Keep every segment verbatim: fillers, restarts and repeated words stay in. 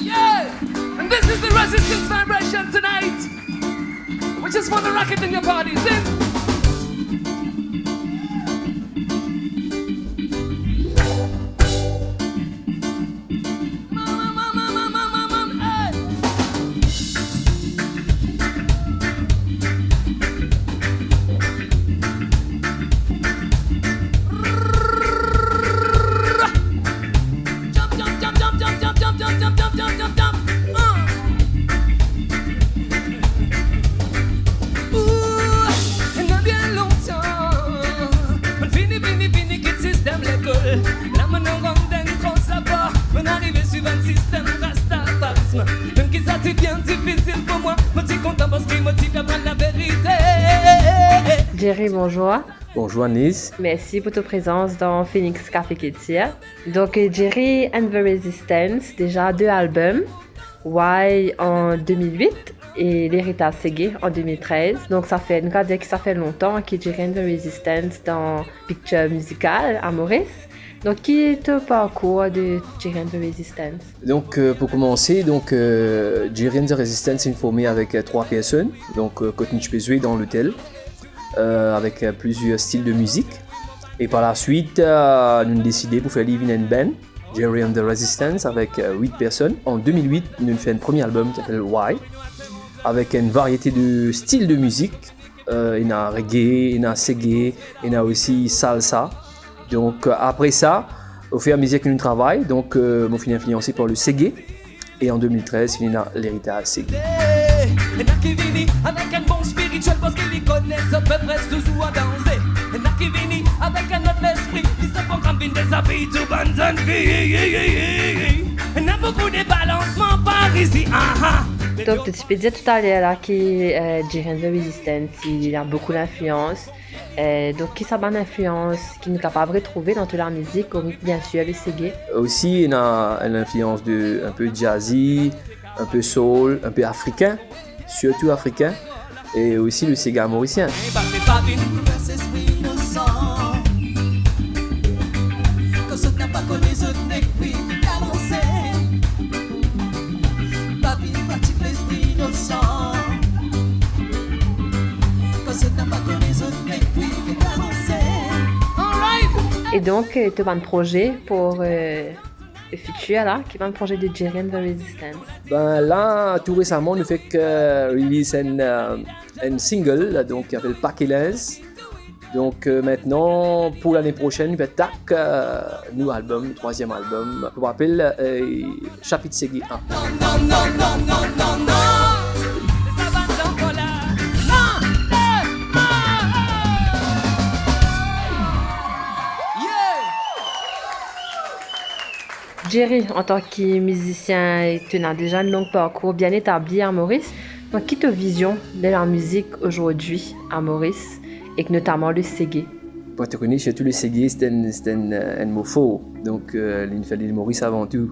Yeah! And this is the resistance vibration tonight. We just wanna rock it in your body. Sing. Jump, jump, jump, jump, jump, jump, jump, jump, jump, jump, jump, jump, jump. Ooh, ena bien lontan, mo'nn fini, fini, fini kit sistem lekol. La mo'nn rann dan gran sava, mo'nn arive swiv enn sistem rastafarism. Mem ki sa ti bien difisil pou mwa, mo ti kontan parski mo ti pe aprann laverite. Jerry, bonzour. Bonzour Anis. Merci pour ta présence dans Phoenix Café Culture. Donc, euh, Jerry and the Resistance, déjà deux albums, Why en deux mille huit et L'Héritage Seggae en deux mille treize. Donc, ça fait, nou kav dir ki sa fer lontan ki Jerry and the Resistance dan picture mizikal a Moris. Donc, ki to parkour de Jerry and the Resistance? Donk, euh, pou koumanse, donk, euh, Jerry and the Resistance inn forme avek, euh, trwa personn. Donk, euh, kot nou ti pe zwe dan lotel, euh, avek, euh, plizier stil de mizik. E par laswit, euh, nou'nn deside pou fer li vinn enn band, Jerry and the Resistance, avek, euh, wit personn. An deux mille huit, nou'nn fer enn premie album ki apel Why, avek enn variete de stil de mizik. Euh, ena reggae, ena seggae, ena osi salsa. Donk, euh, apre sa, ofiramezir ki nou travay, donk, euh, mo finn inflianse par le seggae. E an deux mille treize, finn ena L'Héritage Seggae. Ena ki vini avek enn bon spirituel parski li kone zot pep res touzour an danze. Ena ki vini avek enn lot lespri, li sa program vinn dezabiy tou bann zannfi. Ena boukou de balansman par isi, aha. Donk, to ti pe dir toutaler la ki, euh, Jerry and the Resistance, li ena boukou linflians. Euh, donk, ki sa bann inflians ki nou kapav retrouve dan to lamizik, kouma, bien sir, le seggae? Osi, ena enn inflians de, enn pe jazzy, enn pe soul, enn pe afrikin, sirtou afrikin, e osi le seggae morisien. Kan zot napa kone zot nek, wi, finn avanse. Pa vinn pratik lespri inosan. Kan zot napa kone zot nek, wi, finn avanse. Alright. E donk, euh, to bann proze pou, euh, le fitir la, ki bann proze de Jerry and the Resistance? Ben la, tou resaman, nou fek, euh, release enn, euh, enn single, donk, ki apel Pake Linz. Donk, euh, mintnan, pou lane prosenn, nou pe atak, euh, nou album, trwaziem album, ki pou apel, euh, Sapit Seggae enn. Jerry, antan ki mizisien, to ena deza enn long parkour bien etabli a Moris. Donk, ki to vizion de lamizik azordi a Moris, ek notaman le seggae? Bon, to kone, sirtou le seggae, se enn, se enn, euh, enn mo for. Donk, euh, li finn fer Lil Moris avan tou.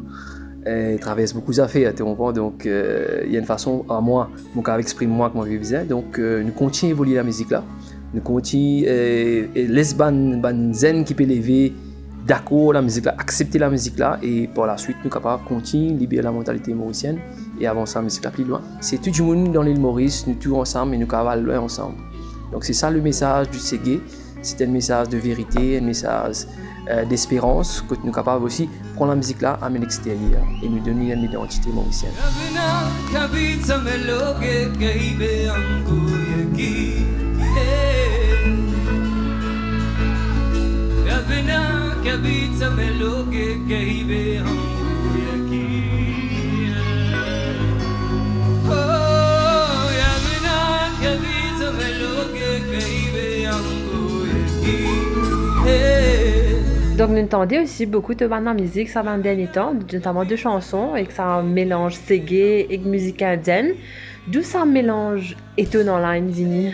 E travers boukou zafer, to konpran. Donk, euh, ena enn fason a mwa, mo kav exprim mwa kouma mo bizin. Donk, euh, nou kontign evolie lamizik la. Nou kontign, euh, e les bann, bann zenn ki pe leve, dakor lamizik la, aksepte lamizik la, e par laswit, nou kapav kontign liber lamantalite morisienn e avans lamizik la pli lwin. Se tou dimoun dan Lil Moris, nou tou ansam e nou kapav al lwin ansam. Donk, se sa le mesaz di seggae. Se enn mesaz de verite, enn mesaz, euh, desperans, kot nou kapav osi pran lamizik la, amenn exteryer, e nou donn li enn idantite morisienn. Donk, nou tande osi boukou to bann lamizik sa bann dernie tan, notaman de sanson ek sa melanz seggae ek mizik indienn. D'où sa melanz etonan la inn vini?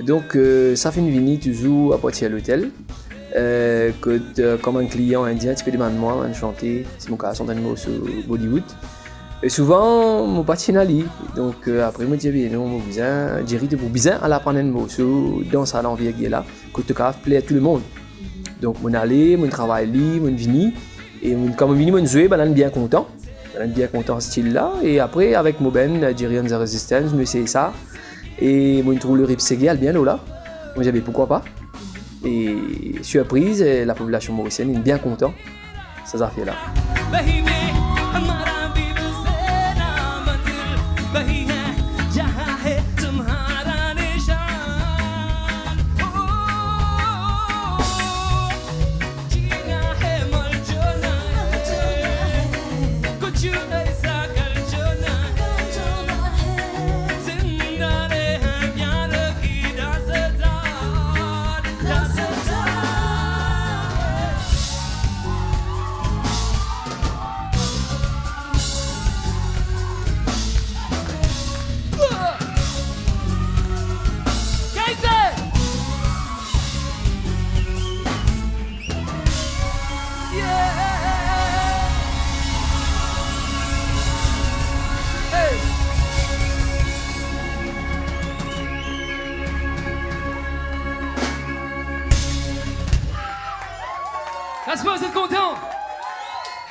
Donk, euh, sa finn vini touzour apartir lotel. Euh, kot, euh, kan bann klian indien ti pe demann mwa, bann sante, si mo kav sant enn morso Bollywood. E souvan, mo pa ti ena li. Donk, euh, apre, mo dir, "Be non, mo bizin, Jerry, to pou bizin al aprann enn morso dan sa lanvergir la, kot to kav pler tou lemonn." Donk, mo'nn ale, mo'nn travay li, mo'nn vini. E kan mo vini, mo zwe, bann la bien kontan. Bann la bien kontan stil la. E apre, avek mo bann, Jerry and the Resistance, nou esey sa. E mo trouv le ritm seggae al bien lor la. Mo dir, be, poukwa pa? E sirpriz, e lapopilasion morisienn inn bien kontan sa zafer la.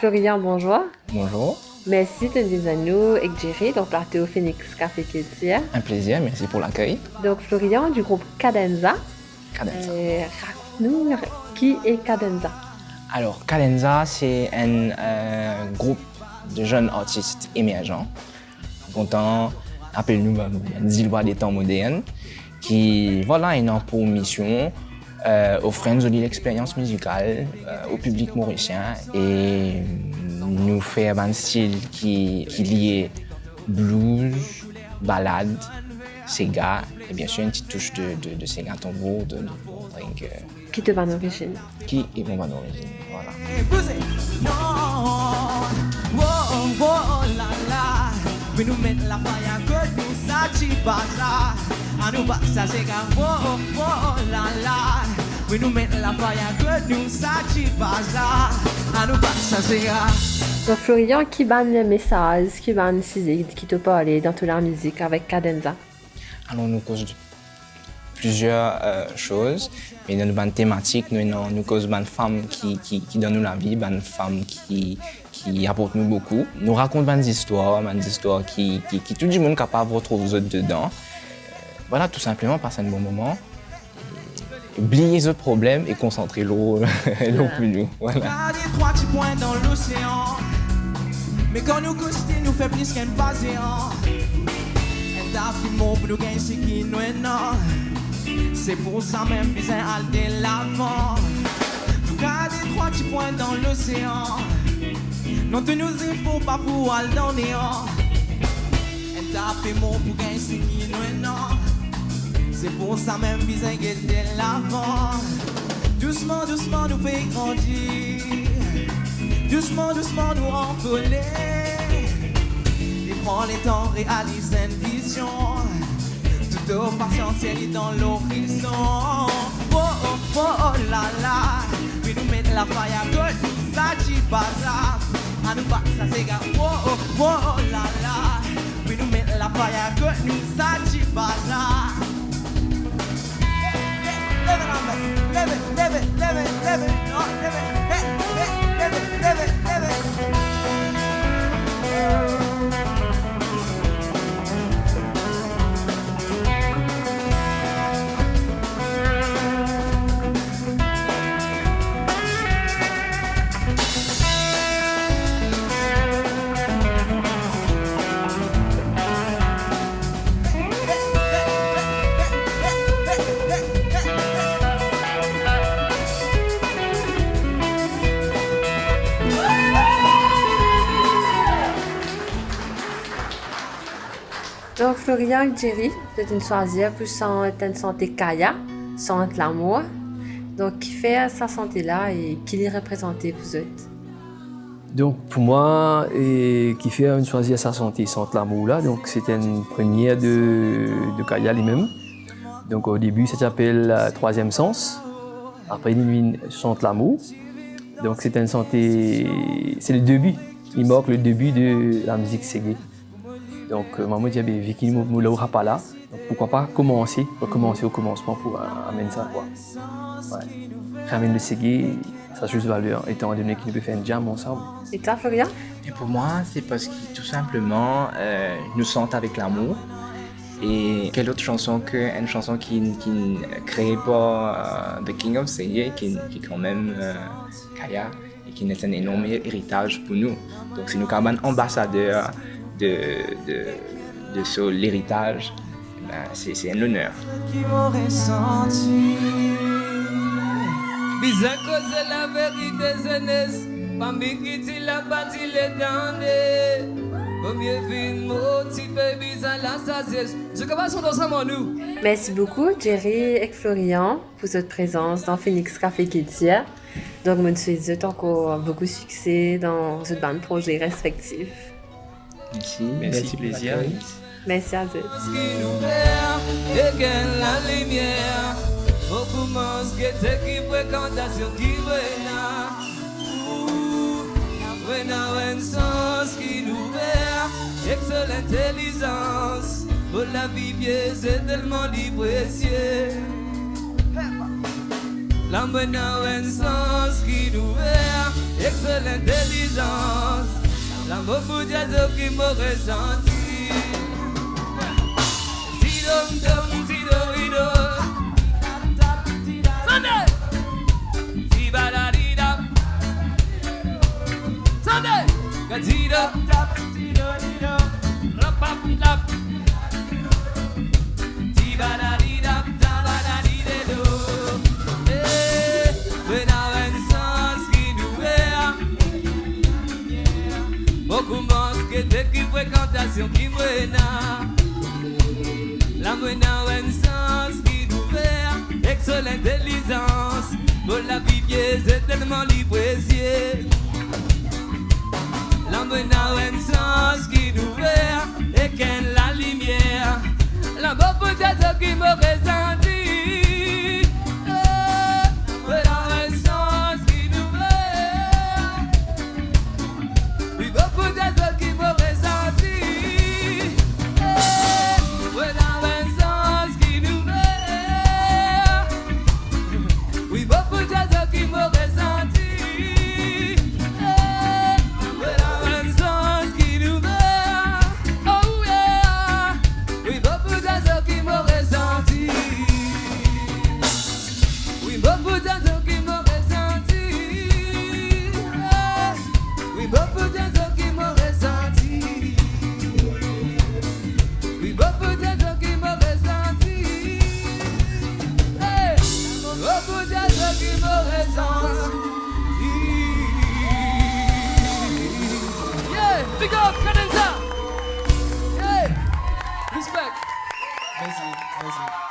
Florian, bonzour. Bonzour. Mersi to vinn zwenn nou ek Jerry dan plato Phoenix Café Culture. Un plaisir, merci pour l'accueil. Donk Florian, du group Cadenza. Cadenza. Euh, rakont nou, ki e Cadenza? Alors, Cadenza, c'est un, euh, groupe de jeunes artistes émergents. Kontan apel nou bann, bann Zilwa de tan modern, ki, vwala, ena pou mision, euh, ofrir enn zoli lexperyans mizikal, euh, o piblik morisien, e nou fer bann stil ki, ki lie blues, balad, sega, e bien sir enn ti tous de, de, de sega tanbour, de, de, de, Ki to bann orizinn? Ki e mo bann orizinn, vwala. Donk Florian, ki bann mesaz, ki bann size ki to parle dan to lamizik avek Cadenza? Alor, nou koz de plizier, euh, soz, me dan nou bann tematik, nou, nou, nou koz bann fam ki, ki, ki dan nou lavi, bann fam ki, ki aport nou boukou. Nou rakont bann zistwar, bann zistwar ki, ki, ki tou dimoun kapav retrouv zot dedan. Vwala, tou sinpleman, pas enn bon moman. Bliye zot problem e konsantre lor, lor nou, vwala. Gade trwa ti pwin dan losean. Me kan nou koste, nou fer plis ki enn pa zean. Enn ta pli mor pou nou gagn seki nou ena. Se pou sa mem bizin al delavan. Nou gade trwa ti pwin dan losean. Non, tou nou zefor pa pou al dan nean. Enn ta pe mor pou gagn seki nou ena. Se pou sa mem bizin get delavan. Dousman, dousman nou pe grandi. Dousman, dousman nou anvole. E pran letan realiz enn vizion. Tou to pasians li dan lorizon. Oh, oh, oh, oh, la, la. Vinn nou met lafaya kot nou, sa ti baza. Anou bat sa sega. Oh, oh, oh, oh, la, la. Vinn nou met lafaya kot nou, sa ti baza. Leve, leve, leve, leve, leve, leve, leve, leve. Donk, Florian ek Jerry, zot inn swazir pou sant enn sante Kaya, Sant Lamour. Donk, kifer sa sante la e ki li reprezante pou zot? Donk, pou mwa, e, kifer inn swazir sa sante Sant Lamour la, donk, se ti enn premie de, de Kaya limem. Donk, o debi, sa ti apel, e, Troisième Sens. Apre, li vinn Sant Lamour. Donk, se ti enn sante, se le debi. Li mark le debi de lamizik sege. Donk, e, mwa, mo dir, be, vi ki mo, mo la ou pa la, donk, poukwa pa komanse, rekomanse o komansman pou, e, amenn sa, kwa. Wi. Ramenn le sege, Sa zis valer, etan done ki nou pe fer enn jam ansam. E twa, Florian? E pou mwa, se parski tou sinpleman, euh, nou sant avek lamour. E kel lot sanson ke enn sanson ki, ki kree par, euh, The King of Seye, ki, ki kanmem, euh, Kaya, e ki les enn enorm eritaz pou nou. Donk, si nou kapav bann anbasader de, de, de so leritaz, ben, se, se enn loner. Bizin koze laverite, zenes, fami ki ti la pa ti le tande. Vomie vinn mor tipe, bizin lasazes. Zot kapav sant ansam ar nou. Mersi boukou, Jerry ek Florian, pou zot prezans dan Phoenix Café Culture. Donk, mo swet zot ankor boukou sikse dan zot bann proze respektif. Mersi. Mersi, plezir. Mersi a zot. Ki nou fer ek enn lalimier, mo koumans gete ki frekantasion ki mo ena. Mo ena enn sans ki nou fer ek so lintelizans. Mo lavi pie, se telman li presie. La mo ena enn sans ki nou fer ek so lintelizans. La mo pou dir zot ki mo resanti. Sidom dom, sido ido. Sante! Sibadadidam. Sante! Gadidom dam, sido ido. Rapapap. Tibadadidam, tabadadidedo. Eh, mo ena enn sans ki nou fer. Mo koumans gete ki frekantasion ki mo ena. La mo ena enn sans ki nou fer ek so lintelizans. Mo lavi pie, se telman li presie. La mo ena enn sans ki nou fer ek enn lalimier. La mo pou dir zot ki mo resanti. Eh, mo ena enn sans ki nou fer. Wi, mo pou dir zot ki mo resanti. Eh, mo ena enn sans ki nou fer. Wi, mo pou dir zot ki mo resanti. Eh, mo ena enn sans ki nou fer. Oh yeah. Wi, mo pou dir zot ki mo resanti. Wi, mo pou dir zot ki mo resanti. Eh, wi, mo pou dir zot ki mo resanti. Wi, mo pou dir zot ki mo resanti. Hey! Mo pou dir zot ki mo resanti. Yeah! Big up, Cadenza! Yeah! Respect! Mersi, mersi.